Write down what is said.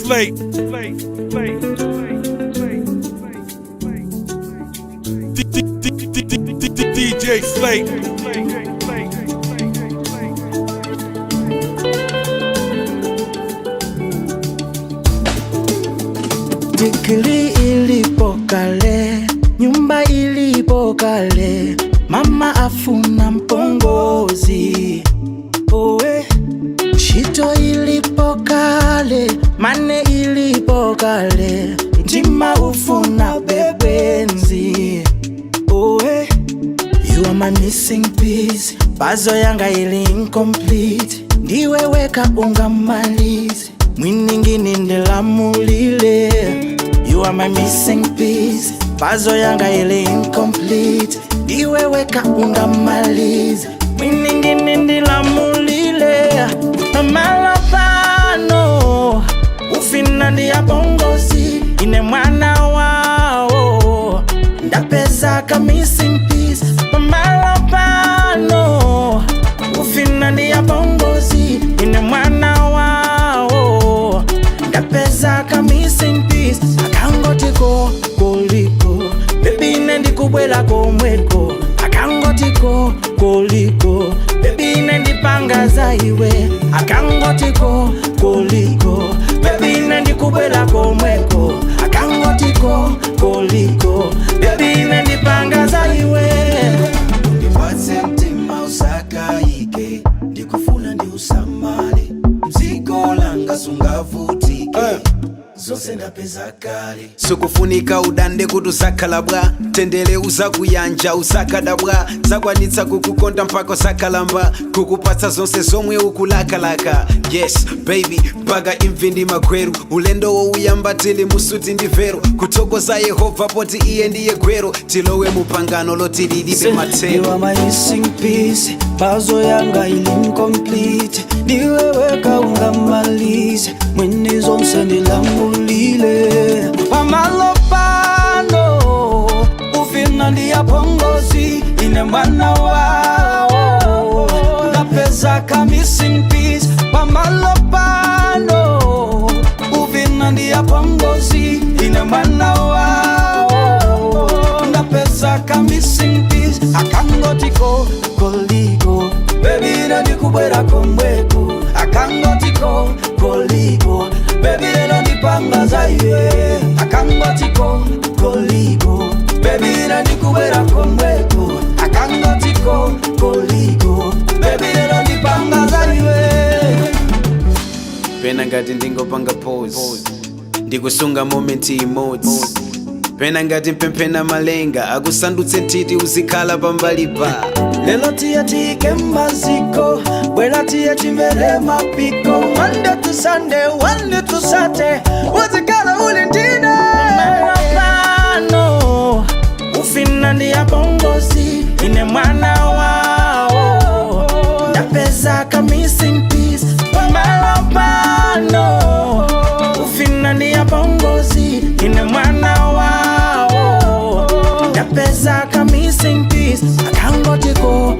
Slate. DJ Slate. Tikili ilipo kale, nyumba ilipo kale, mama afuna mpongozi. Owe, shito ilipo kale, mane ilipo kale, mtima ufuna bebenzi. Owe, you are my missing piece, puzzle yanga ili incomplete. Ndiwe weka ungamalize, mwiningini ndilamulile. You are my missing piece, puzzle yanga ili incomplete. Ndiwe weka ungamalize, mwiningini ndilamulile. Malapano ufina ndiyabongozi, ine mwana wao ndapeza ka missing piece. Malapano ufina ndiyabongozi, ine mwana wao ndapeza ka missing piece. Akangotiko koliko baby, ine ndikubwela komweko. Akangotiko koliko baby, ine ndipanga za iwe. Akangotiko koliko baby, ine ndikubwela komweko. Akangotiko koliko baby, ine ndipanga za iwe. Ndipatse mtima usakayike, ndikufuna ndi usamale, mdziko langa sungavutike, zonse ndapeza kale. Sikufunika udande kuti usakhala bwa tendere, uzakuyanja usakadabwa, zakwanitsa kukukonda mpaka usakalamba, kukupatsa zonse zomwe ukulakalaka. Yes baby, mpaka imvi ndi magweru, ulendo wouyamba tili musuti ndi vero, kuthokoza Yehova poti iye ndiye gwero, tilowe mupangano loti lilibe You mathero. are my missing piece, puzzle yanga ili incomplete. Ndiwe weka ungamalize, mwini zonse ndilamulile. Pamalopano, ufina ndiyapongozi, ine mwana wao. Ndapeza ka missing piece, pamalopano, ufina ndiyapongozi, ine mwana wao. Ndapeza ka missing piece, akangotiko koliko baby, ine ndikubwera komweko. Akangotiko koliko baby, ine ndipanga za iwe. Akangotiko koliko baby, ine ndikubwera komweko. Akangotiko koliko baby, ine ndipanga za iwe. Pena ngati ndingopanga pause, ndikusunga moment imodzi. Pena ngati mpemphena malenga akusandutse nthiti, uzikhala pambalipa. Lelo tiye tike maziko, bwela tiye chimvere mapiko. Monday to Sunday, one to Saturday, uzikala uli ndine. Malapano ufina ndiyabongozi, ine mwana wao ndapeza ka missing piece. Malapano ufina ndiyabongozi, ine mwana wao ndapeza ka missing piece. Akangotiko